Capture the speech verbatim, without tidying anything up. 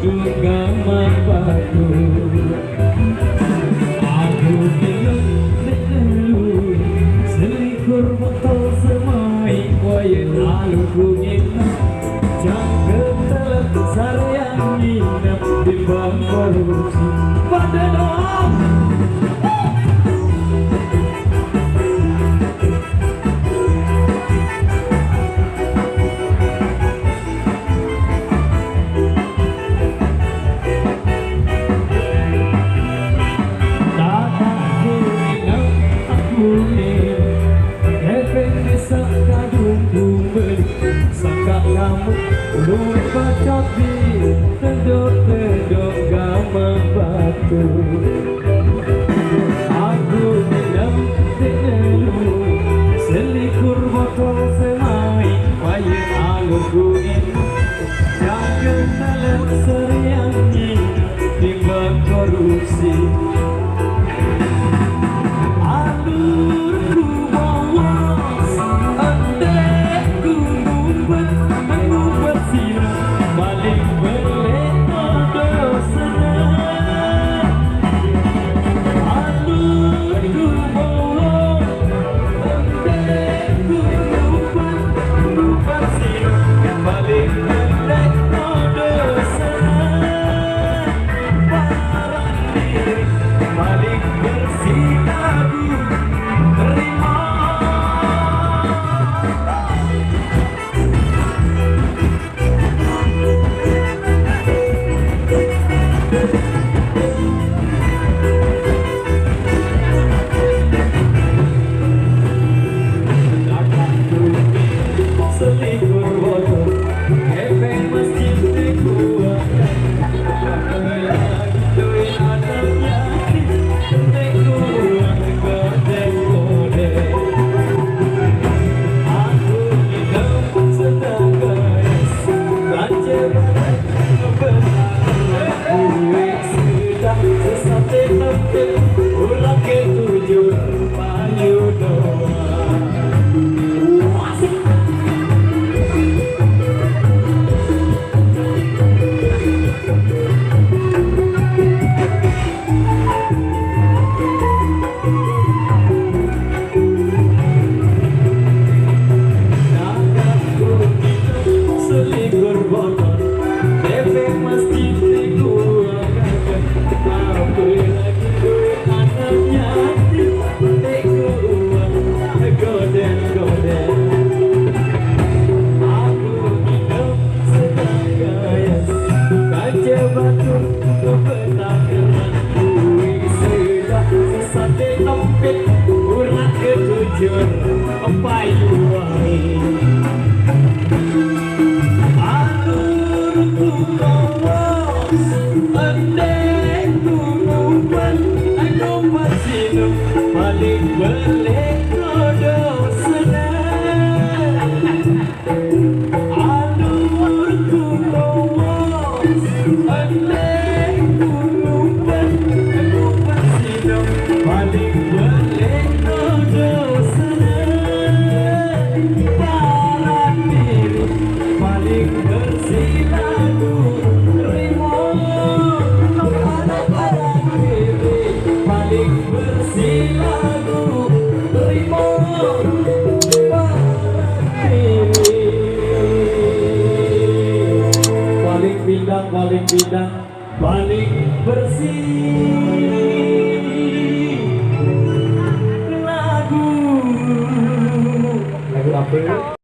Gaman batu. Aku minum dek telu, selikur botol semai, wayah lalu ku nginep. Jangka telat sariang nginep di bang korupsi. Pada dong. Datang kuning, kuning, kepeng bisa kadung kumbeli, sangka kamu lupa capi, tedok-tedok gamah batu. Aku minum dek telu, selikur botol semai, wayah alur kuning, jangan dalam seriangi, timbang korupsi. Alur ku bawa, andai ku ngumpet, ngumpet sirah, balik balik dosa. Sate tempit, urang ketujur, payu wae. Alur ku lawas, endek ku ngumpet, ngumpet sinu, balik-balik kodo seneng. Alur ku lawas, endek ku ngumpet, ngumpet sinu, balik-balik kodo seneng. Parak diri, paling bersih lagu, rimo. Parak, parak diri, paling bersih lagu, rimo. Paling bintang, paling bintang, paling bersih lagu. Lagu apa?